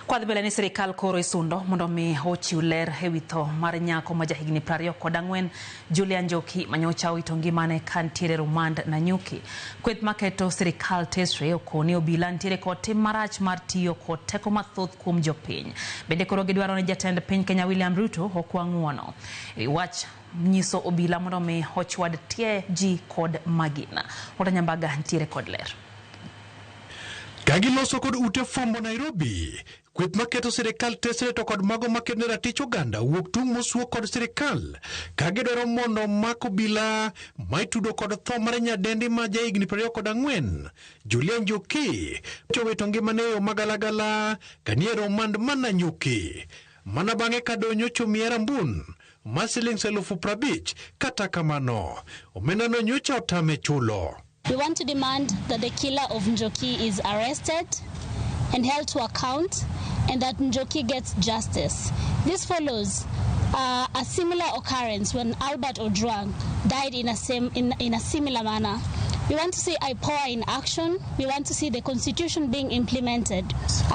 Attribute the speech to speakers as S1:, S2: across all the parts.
S1: Kwadhi mbele ni sirikal koro isundo mondo mi ochiw ler e wi tho mar nyako ma jahigni 24 Julia Njoki manyocha owito ngimane ka ntiere rumand Nanyuki. Kweth maketo sirikal tesre okoni obila ntiere kod tim marach mar tiyo kod teko mathoth kuom jopiny. Bende koro gidwaro ni jatend piny Kenya William Ruto okwa ng'uono. E wach nyiso obila mondo mi ochwad tie ji kod magina. Walter Nyambaga ntiere kod ler.
S2: Ka giloso kod ute fwambo Nairobi, kweth maketo sirikal tesre to kod mago maketo ne ratich oganda wuok tung' mosuo kod sirikal ka gidwaro mondo omak obila ma itudo kod tho mar nyadendi ma jahigni 24 Julia Njoki owito ngimane e yo magalagala kanie romand ma Nanyuki mana bang'e ka donyo omiye rambun mar siling 50,000. Kata kamano, omendano nyocha otame chulo.
S3: We want to demand that the killer of Njoki is arrested and held to account and that Njoki gets justice. This follows a similar occurrence when Albert Ojwang died in a similar manner. We want to see IPOA in action. We want to see the constitution being implemented.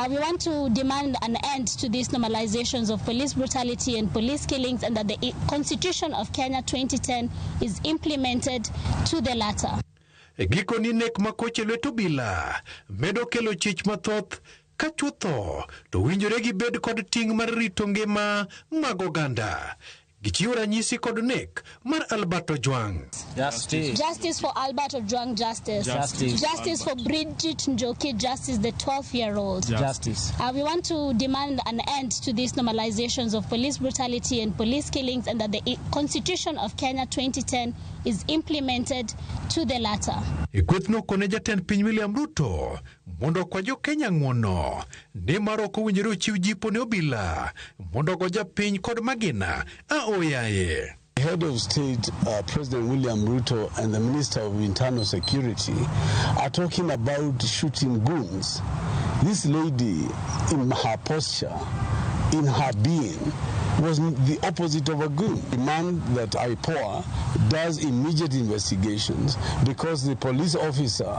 S3: We want to demand an end to these normalizations of police brutality and police killings and that the constitution of Kenya 2010 is implemented to the letter.
S2: E gikoni nek makoche lwet obila medo kelo chich mathoth ka chutho to winjore gibed kod ting' mar rito ngima mag oganda. Gichiwo ranyisi kod nek mar Albert Ojwang.
S4: Justice.
S3: Justice for Albert Ojwang, justice.
S4: Justice.
S3: Justice for Bridget Njoki, justice, the 12-year-old.
S4: Justice.
S3: We want to demand an end to these normalizations of police brutality and police killings and that the Constitution of Kenya 2010 is implemented to the letter.
S2: E kwethno kone jatend piny William Ruto mondo okwa jo Kenya ng'uono nimar ok owinjore ochiw jipo ne obila mondo ogo japiny kod magina aoyaye.
S5: The head of state, President William Ruto, and the Minister of Internal Security are talking about shooting goons. This lady, in her posture, in her being, was the opposite of a goon. Demand that IPOA does immediate investigations because the police officer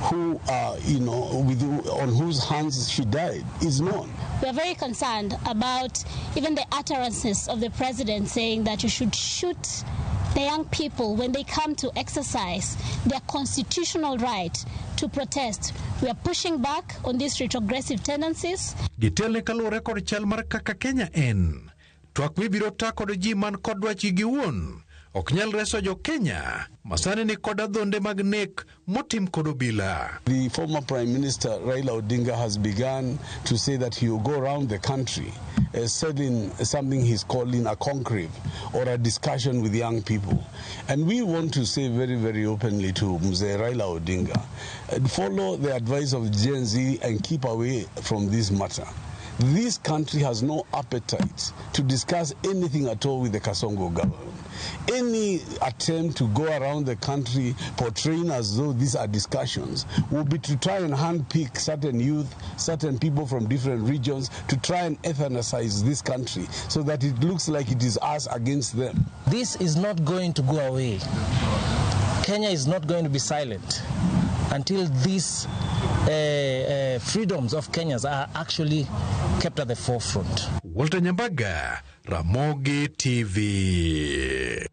S5: who, with, on whose hands she died is known.
S3: We are very concerned about even the utterances of the president saying that you should shoot the young people when they come to exercise their constitutional right to protest. We are pushing back on these retrogressive tendencies.
S2: Gitelne kaluwore kod chal mar kaka Kenya en. Twak mibiro ta kod ji man kod dwachgi giwuon ok nyal reso jo Kenya masani ni kod adhonde mag nek motim kod obila.
S5: The former Prime Minister Raila Odinga has begun to say that he will go around the country selling something he's calling a conclave or a discussion with young people. And we want to say very, very openly to Mzee Raila Odinga, follow the advice of Gen Z and keep away from this matter. This country has no appetite to discuss anything at all with the Kasongo government. Any attempt to go around the country portraying as though these are discussions will be to try and handpick certain youth, certain people from different regions to try and ethnicize this country so that it looks like it is us against them.
S4: This is not going to go away. Kenya is not going to be silent until these freedoms of Kenyans are actually kept at the forefront.
S2: Walter Nyambaga, Ramogi TV.